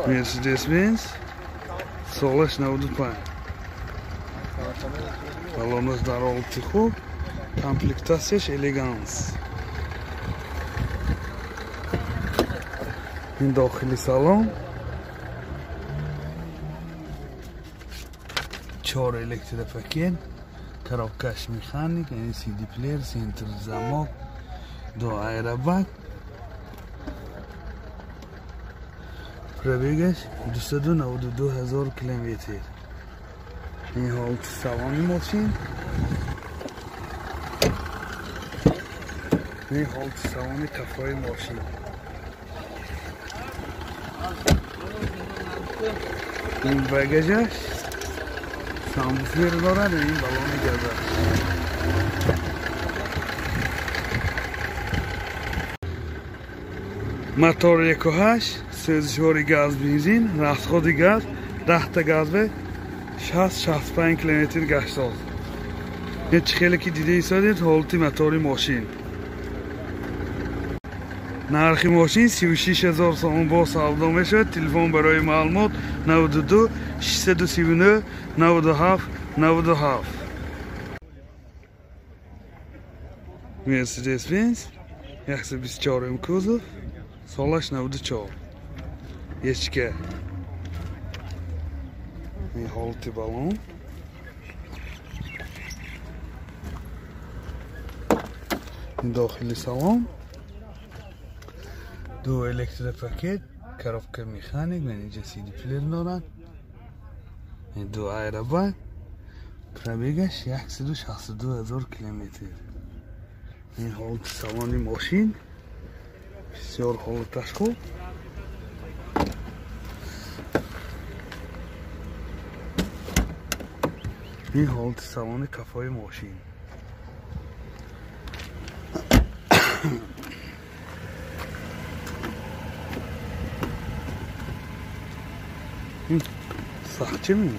Mercedes-Benz солаш 95. Балонаш дар ҳолати хуб, комплектатсияш элеганс. Ин дохили салон 4 электропакет, коробкаш механик, CD плеер, центр замок, 2 аэробак. Пробегаш 292 ҳазор километр. Ин ҳолати салони мошин. Ин ҳолати салони қафои мошин. Ин багажаш самбуфер дорад, ин балони газаш. Мотор 1.8, сӯзишвори газ бензин, расходи газ 10 та газ бе 60-65 километр гаштсоз. Ин чӣ хеле ки дида истодед ҳолати мотори мошин. Нархи мошин 36 ҳазор сомон бо савдо мешавад. Телефон барои маълумот 92 639 97 97. Mercedes-Benz 124 кузов, солаш 94. Ечка. Ин ҳолати балон. Ин дохили салон. 2 электропакет, коробка механик, инҷа CD плеер дорад. 2 аэробак. Пробегаш 162 ҳазор километр. Ин ҳолати салони мошин бисёр ҳолаташ хуб. Ин ҳолати салони қафои мошин. Сахчи ми?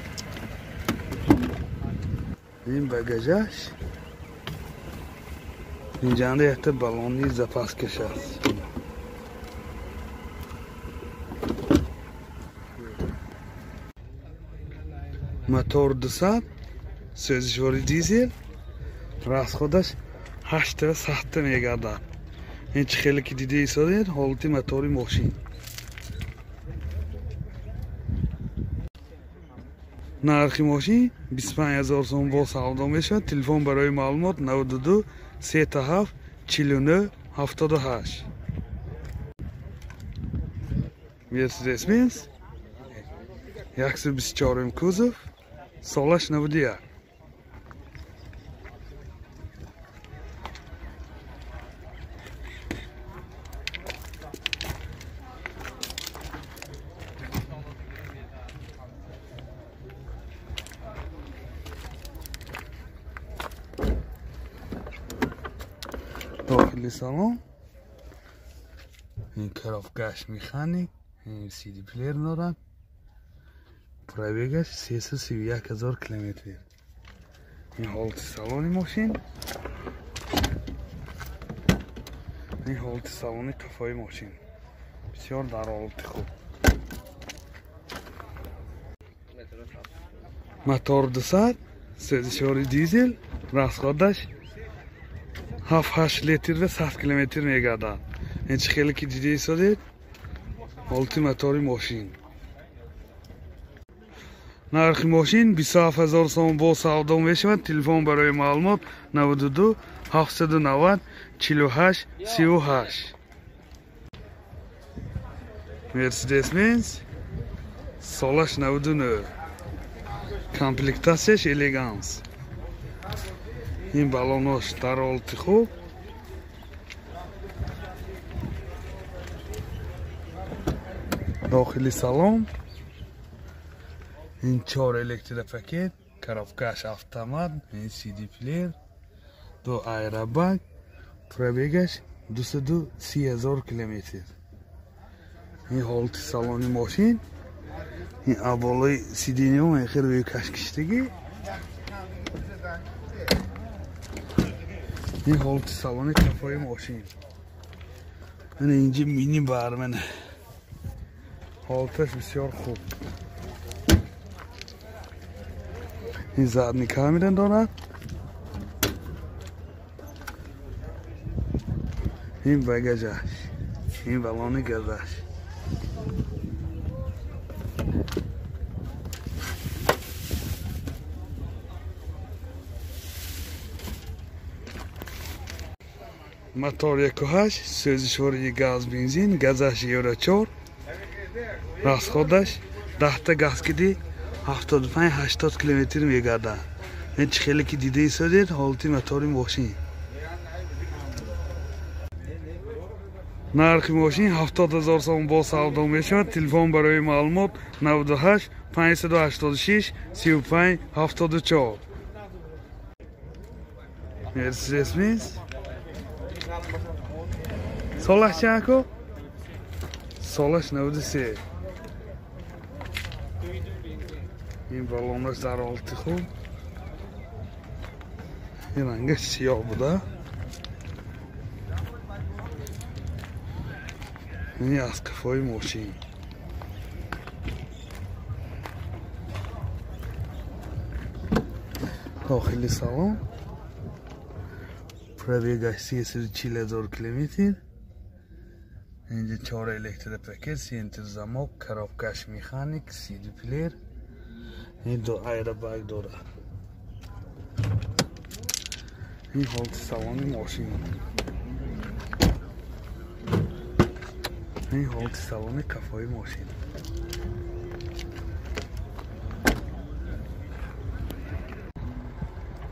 Ин багажаш. Инҷанда якта балони запаскаш аст. Мотор 200, сӯзишвори дизел, расходаш 8 та мегардад. Ин чӣ хеле ки дида истодед ҳолати мотори мошин. Нархи мошин 25 ҳазор сомон бо савдо мешавад. Телефон барои маълумот 92 37 49 78. Mercedes-Benz 124 кузов, солаш 91. Дохили салон ин коробкаш механик, ин CD плеер дорад. Пробегаш 331 ҳазор километр. Ин ҳолати салони мошин. Ин ҳолати салони қафои мошин. Бисёр дар ҳолати хуб. Мотор 200, сӯзишвори дизел, расходаш 7-8 литр ва 100 километр мегардад. Ин чӣ хеле ки дида истодед ҳолати мотори мошин. Нархи мошин 27 ҳазор сомон бо савдо мешавад. Телефон барои маълумот 92 790 48 38. Mercedes-Benz солаш 99. Комплектатсияш элеганс. Ин балонош дар ҳолати хуб. Дохили салон ин 4 электропакет, коробкаш автомат, ин CD плеер, 2 аэробак, пробегаш 230 ҳазор километр. Ин ҳолати салони мошин. Ин аболои сидениҳо хеле рӯи кашкиштагӣ. Ин ҳолати салони қафои мошин. Мана инҷа мини бар мана. Ҳолаташ бисёр хуб. Ин задний камера дорад. Ин багажаш, ин балони газаш. Мотор 1.8, сӯзишвории газ бензин, газаш Евро 4, расходаш 10 газ киди 75-80 километр мегардад. Ин чӣ хеле ки дида истодед ҳолати мотори мошин. Нархи мошин 70 000 сом бо савдо мешавад. Телефон барои маълумот 98 586 35 74. Мерседес Бенз. Солаш чанд ку? Солаш 93. Ин балонаш дар ҳолати хуб. Ин рангаш сиёҳ буда. Ин аз қафои мошин. Дохили салон. Пробегаш 340 000 километр. Инҷа 4 электропакет, центр замок, коробкаш механик, CD плеер. Ин ду аэробаг дорад. Ин ҳолати салони мошин. Ин ҳолати салони қафои мошин.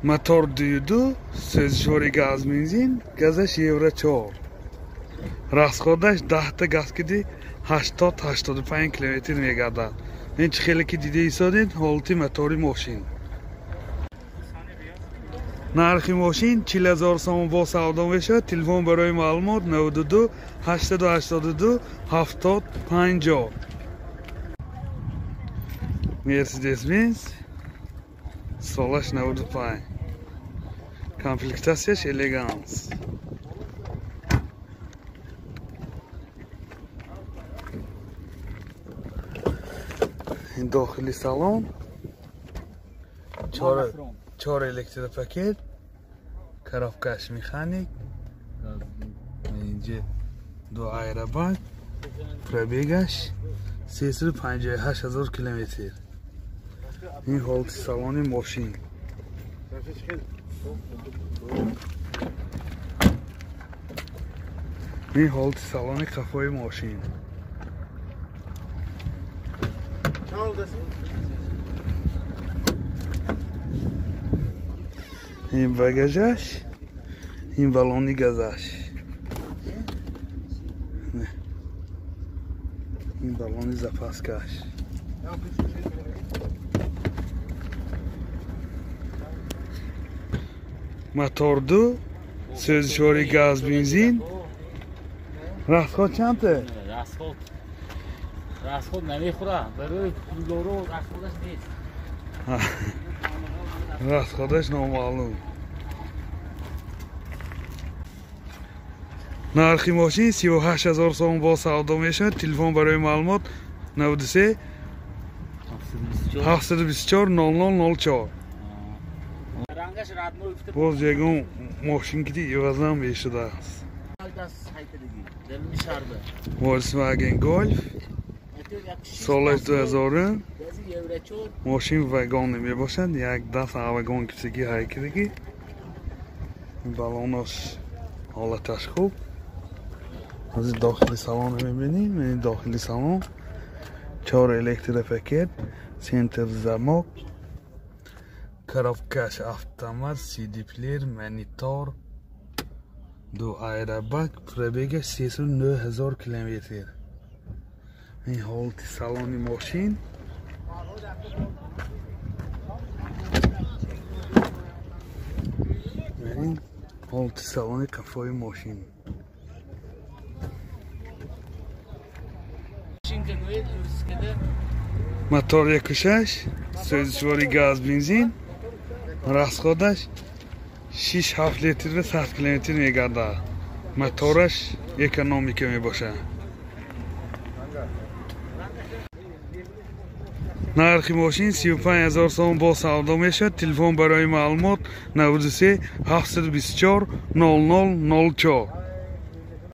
Мотор 2.2, сӯзишвори газ бензин, газаш Евро 4. Расходаш 10 газ киди 80-85 километр мегардад. Ин чӣ хеле ки дида истодед ҳолати мотори мошин. Нархи мошин 40 000 сом бо савдо мешавад. Телефон барои маълумот 92 882 70 50. Мерседес Бенз солаш 95. Комплектацияш элеганс. Ин дохили салон 4 электропакет, коробкаш механик, инҷа ду аэробаг, пробегаш 358 000 километр. Ин ҳолати салони мошин. Ин ҳолати салони қафои мошин. Ин багажаш, ин балони газаш. Ин балони запаскаш. Мотор 2, сӯзишвори газ бензин. Расход чанд? Расход намехӯрад. Барои пулдоро расходаш нест. Расходаш номаълум. Нархи мошин 38 000 сом бо савдо мешавад. Телефон барои маълумот 93 724 0004. Боз ягон мошин киди иваз мешудааст. Volkswagen Golf солаш 2000. Мошин вагон мебошад. Як дафъа вагон кисаги ҳайкидаги. Балонаш ҳолаташ хуб. Ҳозир дохили салонро мебинем. Ин дохили салон 4 электропакет, центр замок, коробкаш автомат, CD плеер, монитор, ду аэробаг, пробегаш 309 000 километр. Ин ҳолати салони мошин. Ин ҳолати салони қафои мошин. Мотор 1.6, сӯзишвори газ бензин, расходаш 6-7 литр ва 100 километр мегардад. Мотораш экономика мебошад. Нархи мошин 35 000 сомон бо савдо мешавад. Телефон барои маълумот 93 724 00 04.